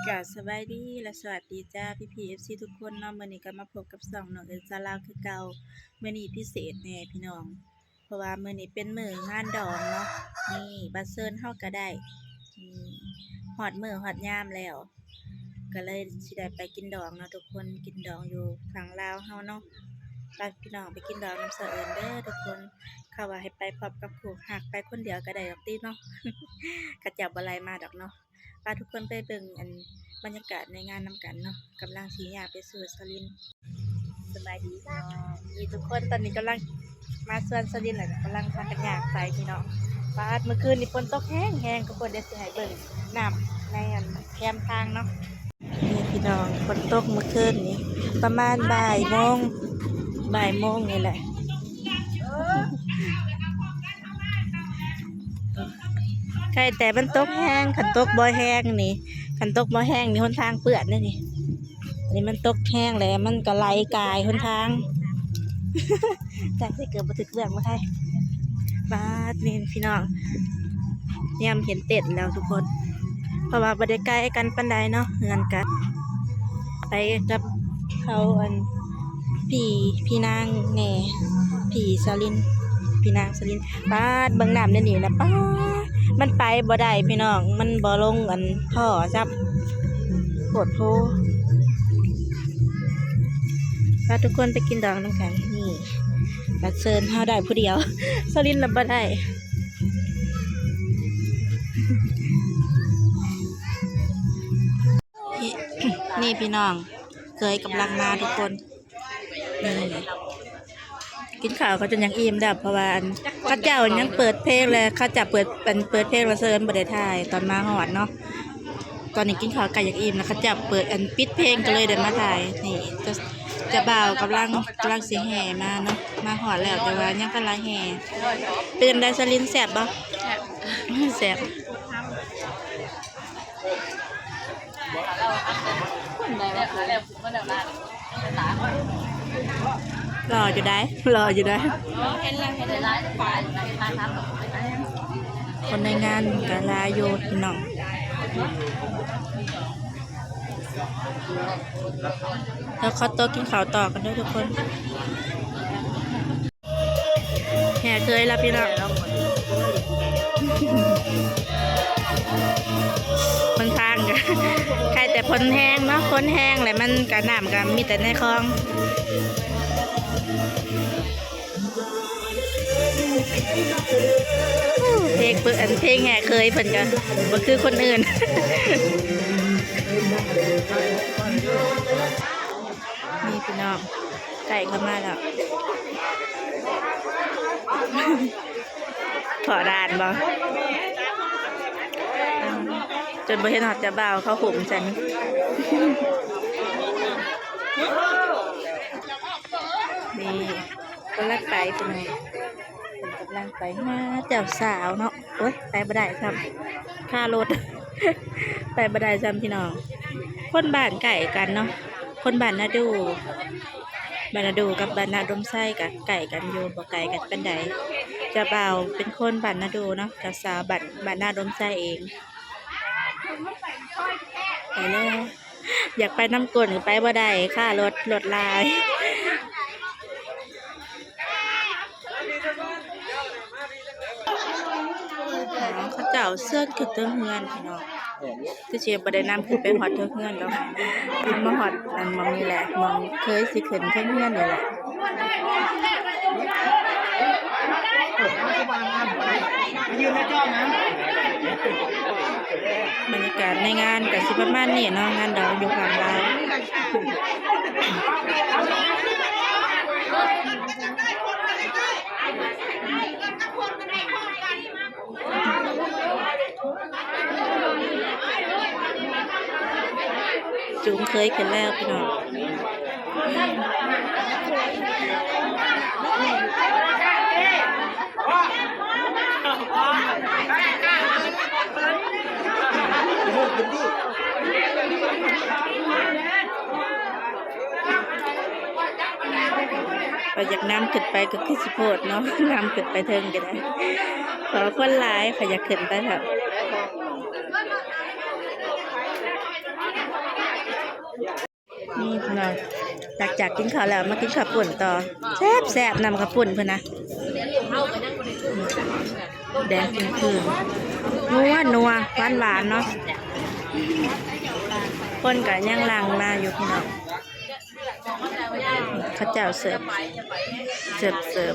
ກະສະບາຍດີ ແລະ ສະຫວັດດີຈ້າ ພີ່ໆ ເອັຟຊີ ທຸກຄົນເນາະ. ມື້ນີ້ກະມາພົບກັບຊ່ອງນ້ອງເອີສາລາວຄືເກົ່າ. ມື້ນີ້ພິເສດແດ່ພີ່ນ້ອງ ເພາະວ່າມື້ນີ້ເປັນມື້ງານດອງເນາະ. ນີ້ ບັດເຊີນເຮົາກະໄດ້ ນີ້ ຮອດມື້ຮອດຍາມແລ້ວ ກະເລີຍຊິໄດ້ໄປກິນດອງເນາະທຸກຄົນ. ກິນດອງຢູ່ຝັ່ງລາວເຮົາເນາະ. ພາພີ່ນ້ອງໄປກິນດອງນຳສາວເອີນເດີທຸກຄົນ. ເຂົາວ່າໃຫ້ໄປພ້ອມກັບຄູ່ຮັກ ໄປຄົນດຽວກະໄດ້ດອກຕິເນາະ ເຂົາເຈົ້າບໍ່ໄລ່ມາດອກເນາະ. ພາທຸກຄົນໄປເບິ່ງ ອັນ ບັນຍາກາດໃນງານນຳກັນເນາະ. ກຳລັງຊິຍ່າງໄປສູ່ສາວລິນ. ສະບາຍດີພີ່ນ້ອງ ນີ້ທຸກຄົນ ຕອນນີ້ກຳລັງມາສວນສາວລິນ ແລ້ວກຳລັງພາກັນຍ່າງໄປພີ່ນ້ອງ. ປາດ ມື້ຄືນນີ້ຝົນຕົກແຮງໆ ທຸກຄົນ. ດຽວຊິໃຫ້ເບິ່ງນ້ຳໃນ ອັນ ແຄມທາງເນາະ. ນີ້ພີ່ນ້ອງ ຝົນຕົກມື້ຄືນນີ້ ປະມານບ່າຍໂມງ ບ່າຍໂມງນີ້ແຫຼະ. ໄຄແຕ່ມັນຕົກແຮງ ຄັນຕົກບໍ່ແຮງນີ້ ຄັນຕົກບໍ່ແຮງນີ້ຫົນທາງເປື້ອນເດ້ນີ້. ອັນນີ້ມັນຕົກແຮງແລ້ວ ມັນກະໄຫຼກາຍຫົນທາງ ຈັກຊິເກີດບໍ່ຖືກເລື່ອງບໍ່ໄທ. ປາດ ນີ້ພີ່ນ້ອງ ແນມເຫັນເຕັນແລ້ວທຸກຄົນ ເພາະວ່າບໍ່ໄດ້ໄກກັນປານໃດເນາະ ເຮືອນກະ ໄປກັບເຂົາ ອັນ ພີ່ ພີ່ນາງແດ່ ພີ່ສາວລິນ ພີ່ນາງສາວລິນ. ປາດ ເບິ່ງນ້ຳໃນນີ້ນະ ປາດ ມັນໄປບໍ່ໄດ້ພີ່ນ້ອງ ມັນບໍ່ລົງ ອັນ ທໍ່ຊ້ຳ ໂພດໂພ. ພາທຸກຄົນໄປກິນດອງນຳກັນ. ນີ້ ບັດເຊີນເຮົາໄດ້ຜູ້ດຽວ ສາວລິນລະບໍ່ໄດ້. ນີ້ພີ່ນ້ອງ ເຂີຍກຳລັງມາທຸກຄົນ. ນີ້ ກິນເຂົ້າກະຈົນຢາກອີ່ມແລ້ວ ເພາະວ່າ ອັນ ເຂົາເຈົ້າຍັງເປີດເພງ ແລະ ເຂົາເຈົ້າເປີດ ອັນ ເປີດເພງລະເຊີນ ບໍ່ໄດ້ຖ່າຍຕອນມາຮອດເນາະ. ຕອນນີ້ກິນເຂົ້າໃກ້ຢາກອີ່ມແລ້ວ ເຂົາເຈົ້າເປີດ ອັນ ປິດເພງ ກະເລີຍໄດ້ມາຖ່າຍ. ນີ້ ເຈົ້າ ເຈົ້າບ່າວກຳລັງ ກຳລັງຊິແຫ່ມາເນາະ ມາຮອດແລ້ວ ແຕ່ວ່າຍັງກະໄດ້ແຫ່. ເປັນໃດສາວລິນ ແຊບບໍ່? ແຊບ ແຊບ. ຫຼໍ່ຢູ່ໃດ໋ ຫຼໍ່ຢູ່ໃດ໋. ຄົນໃນງານກະຫຼາຍຢູ່ພີ່ນ້ອງ. ແລ້ວຂໍໂຕະກິນເຂົ້າຕໍ່ກັນເດີທຸກຄົນ. ແຫ່ເຂີຍລະພີ່ນ້ອງ ຫົນທາງກະ ໄຄແຕ່ຝົນແຮງເນາະ ຝົນແຮງແລ້ວມັນກະ ນ້ຳກະມີແຕ່ໃນຄອງ. ເພງ ອັນ ເພງແຫ່ເຂີຍເພິ່ນກະບໍ່ຄືຄົນອື່ນ. ນີ້ພີ່ນ້ອງ ໃກ້ເຂົ້າມາແລ້ວ ພໍ້ດ່ານບໍ່? ຈົນບໍ່ເຫັນຮອດເຈົ້າບ່າວເຂົາຫຸ້ມຊັ້ນ. ນີ້ ກຳລັງໄປພີ່ນ້ອງ ເພິ່ນກຳລັງໄປຫາເຈົ້າສາວເນາະ. ໂອ້ຍ ໄປບໍ່ໄດ້ຊ້ຳ ຄາລົດ ໄປບໍ່ໄດ້ຊ້ຳພີ່ນ້ອງ. ຄົນບ້ານໃກ້ກັນເນາະ ຄົນບ້ານນາດູ ບ້ານນາດູກັບບ້ານນາດົມໄຊກະໃກ້ກັນຢູ່ ບໍ່ໄກກັນປານໃດ. ເຈົ້າບ່າວເປັນຄົນບ້ານນາດູເນາະ ເຈົ້າສາວບ້ານ ບ້ານນາດົມໄຊເອງ. ໄປແລ້ວ ຢາກໄປນຳກົ້ນກະໄປບໍ່ໄດ້ ຄາລົດ ລົດຫຼາຍ. ເຂົາເຈົ້າເຊີນຂຶ້ນເທິງເຮືອນພີ່ນ້ອງ ຄືຊິບໍ່ໄດ້ນຳຂຶ້ນໄປຮອດເທິງເຮືອນດອກ. ມາຮອດ ອັນ ໝ່ອງນີ້ແຫຼະ ໝ່ອງເຂີຍຊິຂຶ້ນເທິງເຮືອນນີ້ແຫຼະ. ບັນຍາກາດໃນງານກະຊິປະມານນີ້ເນາະ ງານດອງຢູ່ຝັ່ງລາວ. ຈູງເຂີຍຂຶ້ນແລ້ວພີ່ນ້ອງ. ຂ້ອຍຢາກນຳຂຶ້ນໄປກະຄືຊິໂພດເນາະ ນຳຂຶ້ນໄປເທິງກະໄດ້ ເພາະວ່າຄົນຫຼາຍ ຂ້ອຍຢາກຂຶ້ນໄປແທ້. ນີ້ພີ່ນ້ອງ ຫຼັງຈາກກິນເຂົ້າແລ້ວ ມາກິນເຂົ້າປຸ້ນຕໍ່. ແຊບໆ ນ້ຳເຂົ້າປຸ້ນເພິ່ນນະ ແດງເຄິ່ງໆ ນົວໆ ຫວານໆ ເນາະ. ຄົນກໍຍັງຫຼັ່ງມາຢູ່ພີ່ນ້ອງ. ເຂົາເຈົ້າເສີບ ເສີບ ເສີບ.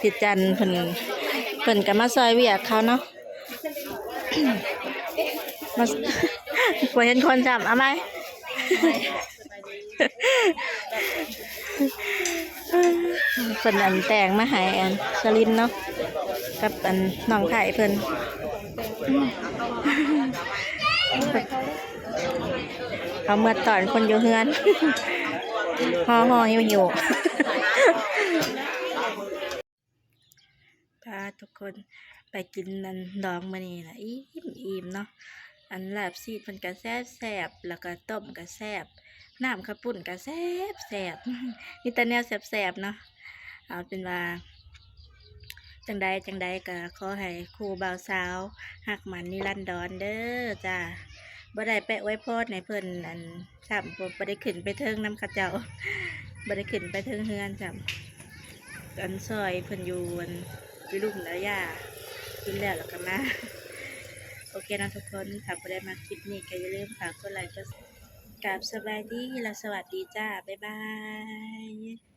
ພີ່ຈັນເພິ່ນ ເພິ່ນກໍມາຊ່ອຍວຽກເຂົາເນາະ. ມາ ບໍ່ເຫັນຄົນຊ້ຳ. ເອົາໃໝ່. ເພິ່ນອັນແຕ່ງມາໃຫ້ອັນສະລິນເນາະ ກັບອັນນ້ອງໄທເພິ່ນ ເອົາເມືອຕ້ອນຄົນຢູ່ເຮືອນ ຫໍ່ໆ ຫິ້ວໆ. ພາທຸກຄົນໄປກິນອັນດອງມື້ນີ້ລະ ອີ່ມໆ ເນາະ. ອັນລາບຊີ້ນເພິ່ນກະແຊບໆ ແລ້ວກະຕົ້ມກະແຊບ ນ້ຳເຂົ້າປຸ້ນກະແຊບໆ ມີແຕ່ແນວແຊບໆ ເນາະ. ເອົາເປັນວ່າ ຈັ່ງໃດຈັ່ງໃດກະຂໍໃຫ້ຄູ່ບ່າວສາວຮັກໝັ້ນນິລັນດອນເດີຈ້າ. ບໍ່ໄດ້ໄປອວຍພອນໃຫ້ເພິ່ນອັນຊ້ຳ ບໍ່ ບໍ່ໄດ້ຂຶ້ນໄປເທິງນຳເຂົາເຈົ້າ ບໍ່ໄດ້ຂຶ້ນໄປເທິງເຮືອນຊ້ຳ. ອັນຊ່ອຍເພິ່ນຢູ່ ອັນຢູ່ລຸ່ມລະຢ່າ ກິນແລ້ວລະກະມາ. ໂອເຄເນາະທຸກຄົນ ຖ້າຜູ້ໃດມັກຄລິບນີ້ກະຢ່າລືມຝາກກົດໄລກົດ ກາບສະບາຍດີ ແລະ ສະຫວັດດີຈ້າ ບາຍບາຍ.